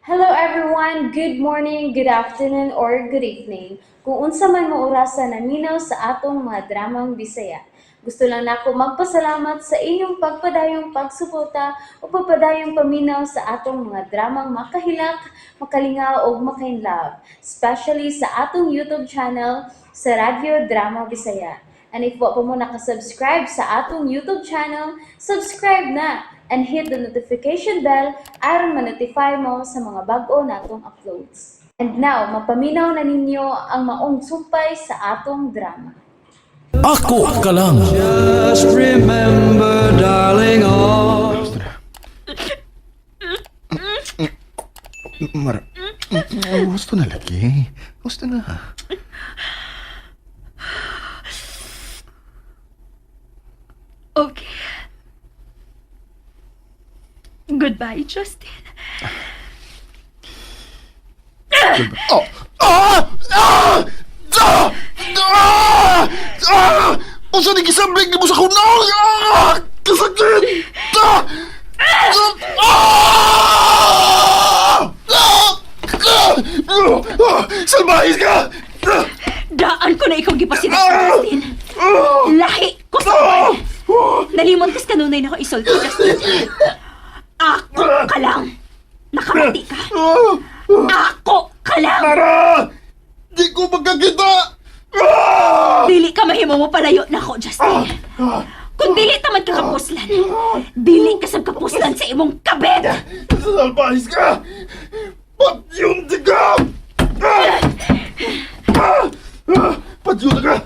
Hello everyone! Good morning, good afternoon, or good evening. Kung unsa man mo orasa naminaw sa atong mga dramang Bisaya. Gusto lang nako magpasalamat sa inyong pagpadayong pagsuporta o pagpadayong paminaw sa atong mga dramang makahilak, makalingaw ug makainlove, especially sa atong YouTube channel sa Radyo Drama Bisaya. And if wa pa mo nakasubscribe sa atong YouTube channel, subscribe na and hit the notification bell aron ma-notify mo sa mga bag-o natong uploads. And now, mapaminaw na ninyo ang maong sumpay sa atong drama. Ako ka lang. Just remember, darling, all. Mara, gusto na lagi. Gusto na. Okay. Goodbye, Justin. Oh! Ah! Ah! Ah! Ah! Ah! Unsa ni gisambling nimo sa kunong? Ah! Kasakit! Ah! Ah! Ah! Ah! Ah! Salbahis ka! Ah! Daan ko na ikaw gipasira, Justin. Lahi ko sa Ah! Nalimot kas kanunay na ko isulti, Justin. Ako ka lang. Nakamati ka. Ako ka lang. Mara! Di ko magkakita! Ah! Dili ka mahimo mo palayo na ako, Justin. Kung dili tamad ka kapuslan, dili ka sab kapuslan sa imong kabet. Salbahis ka! Patyon di ka! Ah! Ah! Ah! Patyon ka!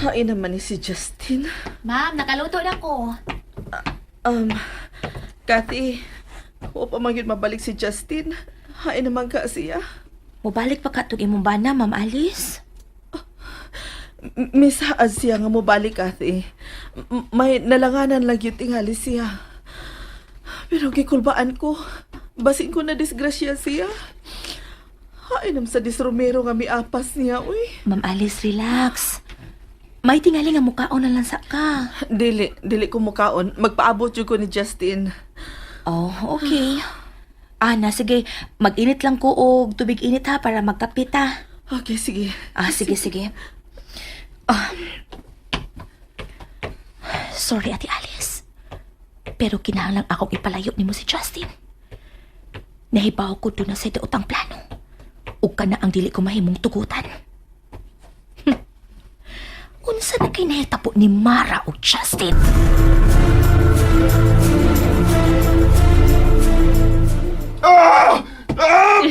Hain naman ni si Justin. Ma'am, nakaluto na ko. Um, Kathy, wa pa man yun mabalik si Justin. Hain naman ka siya. Mubalik pa ka tug imong bana, Ma'am Alice. Misaad siya nga mobalik, Kathy. May nalanganan lang yun tingali siya. Pero gikulbaan ko. Basin ko na disgrasya siya. Hain naman sa Dis Romero nga miapas niya, uy. Ma'am Alice, relax. May tingali nga mukaon na lang sa ka. Dili, dili ko mukaon. Magpaabot yun ko ni Justin. Oh, okay. Ana, sige. Mag-init lang ko og tubig init ha para magkapit ha. Okay, sige. Ah, sige, sige. Ah. Sorry, Ate Alice. Pero kinahanglan akong ipalayo nimo si Justin. Nahibaw ko doon na sa daotang plano. Ug kana ang dili ko mahimong tugutan. Unsa na kay nahitabo ni Mara o Justin? Ah! Ah!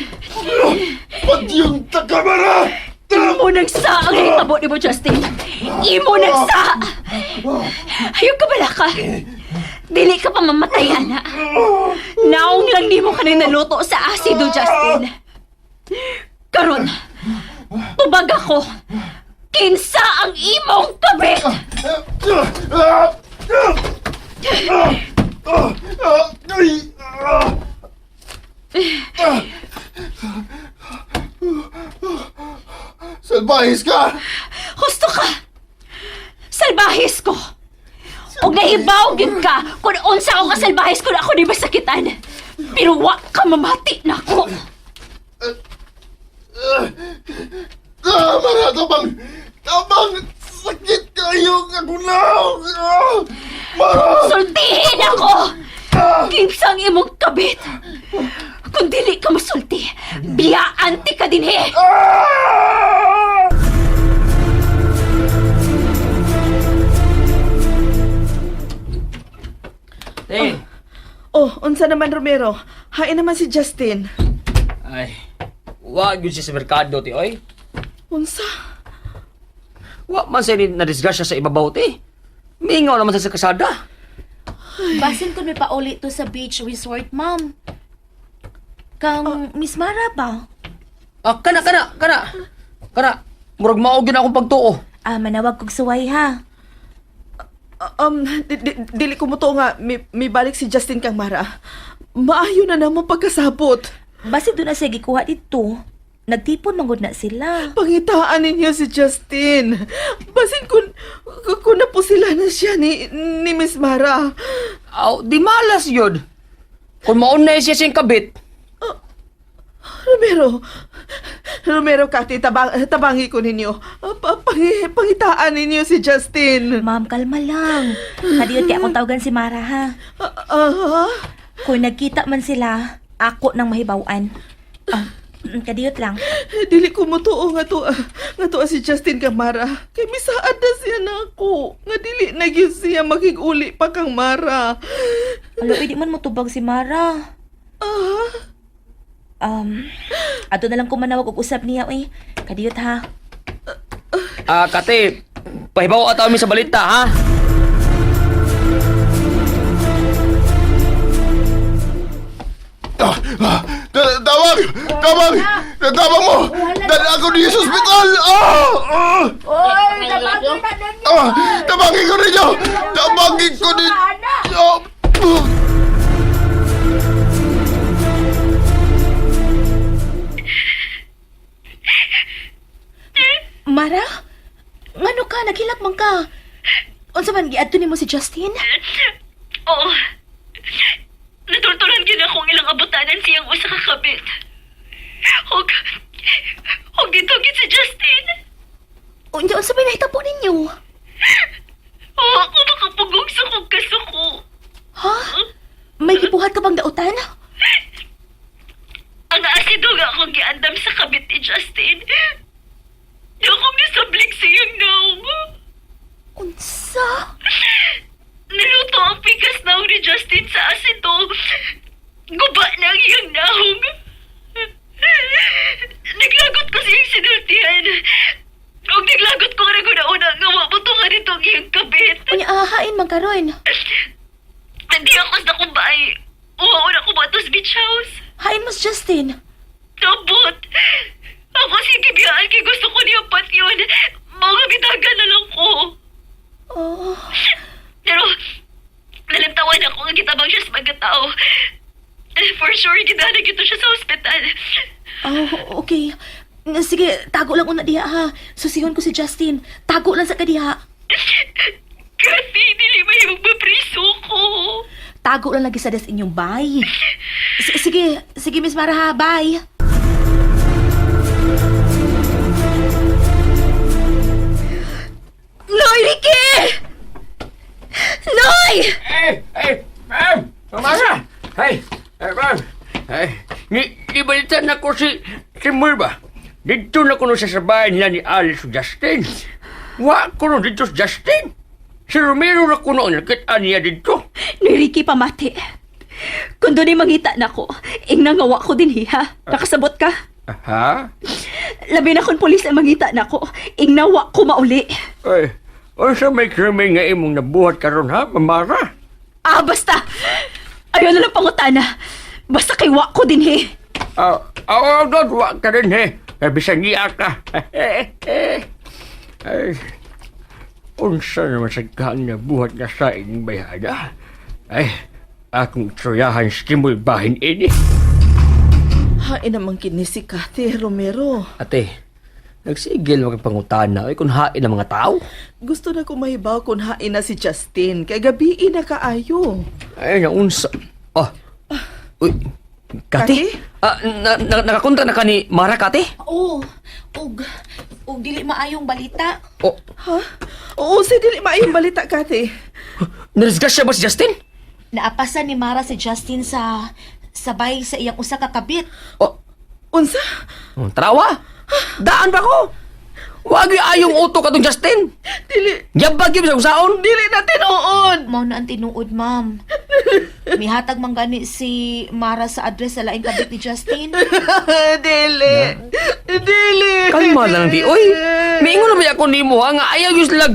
Patyon ta ka, Mara! Imo nang sa ang hitabo nimo, Justin. Imo nang sa. Ayaw ka bala ka. Dili ka pa mamatay, ana. Naong lang nimo ka nang naluto sa asido, Justin. Karon, tubag ako. Kinsa ang imong kabit? Ah! Ah! Ah! Ah! Ah! Ay! Ah! Ah! Salbahis ka! Husto ka! Salbahis ko! Og nahibaw gyud ka kung unsa ako kasalbahis kung ako ni masakitan. Pero wa ka mamati nako. Ah, Mara, tabang! Tabang! Sakit kayo! Ako na! Ah! Mara! Sultihin ako! Kinsang imong kabit! Kung dili ka masulti, biyaan ti ka dinhi! Ah! Te, Oh, unsa naman Romero? Hain naman si Justin. ay, wa gyud siya sa merkado, ti, oy. Unsa? Wa man siya na disgrasya sa ibabaw, ti. Mingaw naman siya sa kasada. Basin kun may pauli to sa beach resort, ma'am. Kang Miss Mara ba? Ah, kana, kana, kana. Kana, murag mao gyud akong pagtuo. Ah, manawag kog suway ha. Dili ko mo nga mi balik si Justin kang Mara. Maayo na namo pagkasabot. Basi doon na siya gikuha dito. Nagtipon manggod na sila. Pangitaan ninyo si Justin. Basin kun na po sila na siya ni Miss Mara. Aw, di malas yun. Kung maunay siya siyang kabit, Romero, Romero, Kathy, tabangi ko ninyo. Pangitaan ninyo si Justin. Ma'am, kalma lang. Kadiyot kay akong tawagan si Mara ha. Ah, ah. Kung nagkita man sila, ako nang mahibawan. Kadiyot lang. Dili ko motuo nga tuo si Justin kang Mara. Kay misaad na siya na ako. Nga dili na gyud siya makig-uli pa kang Mara. Alo, di man motubag si Mara. Ah, Ato na lang ko manawag og usab niya, uy. Kadiyot ha. Kate, pahibaw ataw mi sa balita, ha? Ah, ah, Tawag! Tawag! Tawag mo! Dala ako niyo sa ospital! Ah! Ah! Ah! Tabangin ko ninyo! Tabangin ko ninyo! Ah! Mara? Ngano ka? Naghilak man ka. Unsa man giadto nimo si Justin? Oo. Natultulan gyud akong ilang abutanan siyang usa ka kabit. Og og dito gyud si Justin. Unya unsa may nahitabo ninyo? Oo, ako makapugong sa kong kasuko. Ha? May gibuhat ka bang dautan? Ang asido nga akong giandam sa kabit ni Justin. Di ako misablik sa iyong naong. Unsa? Niluto ang pikas naong ni Justin sa asido. Guba na ang iyang naong. Naglagot ko sa iyang sinultihan. Huwag naglagot ko nga una nga mabuto ka nito ang iyang kabit. Unya ahain man karon. Hindi ako sa kumbay. Uwa na ko ba beach house? Hain mo si Justin. Sabot! Ako si Kibiyaan kay gusto ko niya pat yun. Mga bitagan na lang ko. Oh. Pero, nalantawan ako nga gitabang siya sa mga tao. For sure, gidalag ito siya sa ospital. Oh, okay. Sige, tago lang una diha ha. Susihon ko si Justin. Tago lang sa kadiha. Kasi dili may mapriso ko. Tago lang lagi sa des inyong bay. Sige, sige Miss Mara ha. Bye. Noy, Ricky! Noy! Eh, eh, ma'am! Mama! Hey, eh, ma'am! Eh, ni balita na ko si Murba. Dito na ko no sa sabayan nila ni Alice ug Justin. Wa ko no dito si Justin. Si Romero na ko no ang nakita niya dito. Noy, Ricky, pamati. Kung doon mangita na ko, ingnangawa ko din hiha. Nakasabot ka? Ha? Labi na kung pulis ang mangita na ko, ingnawa ko mauli. Ay, unsa may krimen nga imong nabuhat karon ha, Mamara? Ah, basta! Ayaw na lang pangutana. Basta kay wa ko din he. Ah, ah, oh, wa ka rin he. Eh, bisan niya ka. Ay, unsa naman sa kaan na buhat na sa inyong bayada? Ay, akong tsuyahan sa timoy bahin ini. Hain naman kini si Kathy Romero. Ate, nagsigil mo kang pangutana ay kung hain ang mga tao. Gusto na ko mahibaw kung hain na si Justin. Kay gabi na kaayo. Ay, naunsa. Oh. Uy, Kati? Kati? Ah, nakakontak na ka ni Mara, Kati? Oh, ug ug dili maayong balita. Oh, Ha? Oo, si dili maayong balita, Kathy. narisgas siya ba si Justin? Naapasan ni Mara si Justin sa sabay sa iyang usa ka kabit. Oh, Unsa? oh, tarawa. Daan ba ko? Wag yung ayong uto ka tong Justin. Dili, Yabag yun sa usaon. dili na tinuod. Mao na ang tinuod, ma'am. Mihatag man gani si Mara sa address sa laing kabit ni Justin. Dili. Dili. Kalma lang di. Uy, miingon na ba ako nimo ha nga ayaw yung slag.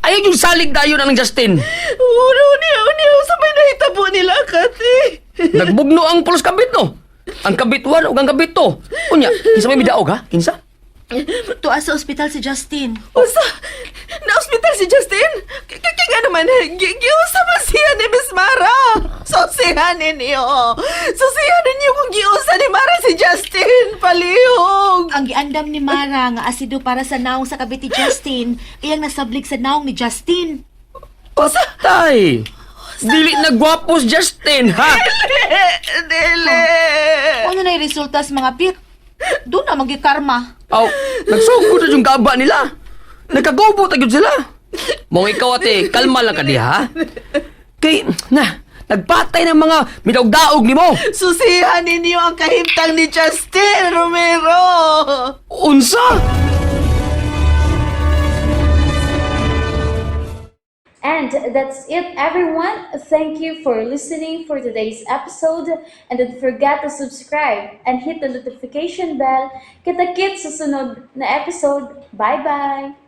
Ayaw yung salig dayon ang Justin. Uno niya, niya, sa may nahitabo nila, Kathy. Nagbugno ang pulos kabit no. Ang kabit 1 ug ang kabit 2. Unya, kinsa may midaog ha? Kinsa? Tuwa sa ospital si Justin. Unsa? Na-ospital si Justin? Kaya nga naman, giusa man siya ni Miss Mara. Susihan ninyo. Susihan ninyo kung giusa ni Mara si Justin. Palihog. Ang giandam ni Mara nga asido para sa naong sa kabit ni Justin, iyang nasablig sa naong ni Justin. Patay. Dili na gwapo si Justin, ha? Dili! Ano na yung resulta sa mga pit? Doon na magikarma. Aw, nagsugod na yung gaba nila. Nagkagubo ta gyud sila. Mong ikaw ate, kalma lang ka diha, ha? Kay, na, nagpatay ng mga midaog-daog nimo. Susihan ninyo ang kahimtang ni Justin Romero! Unsa? And that's it, everyone. Thank you for listening for today's episode. And don't forget to subscribe and hit the notification bell. Kita-kits sa sunod na episode. Bye-bye!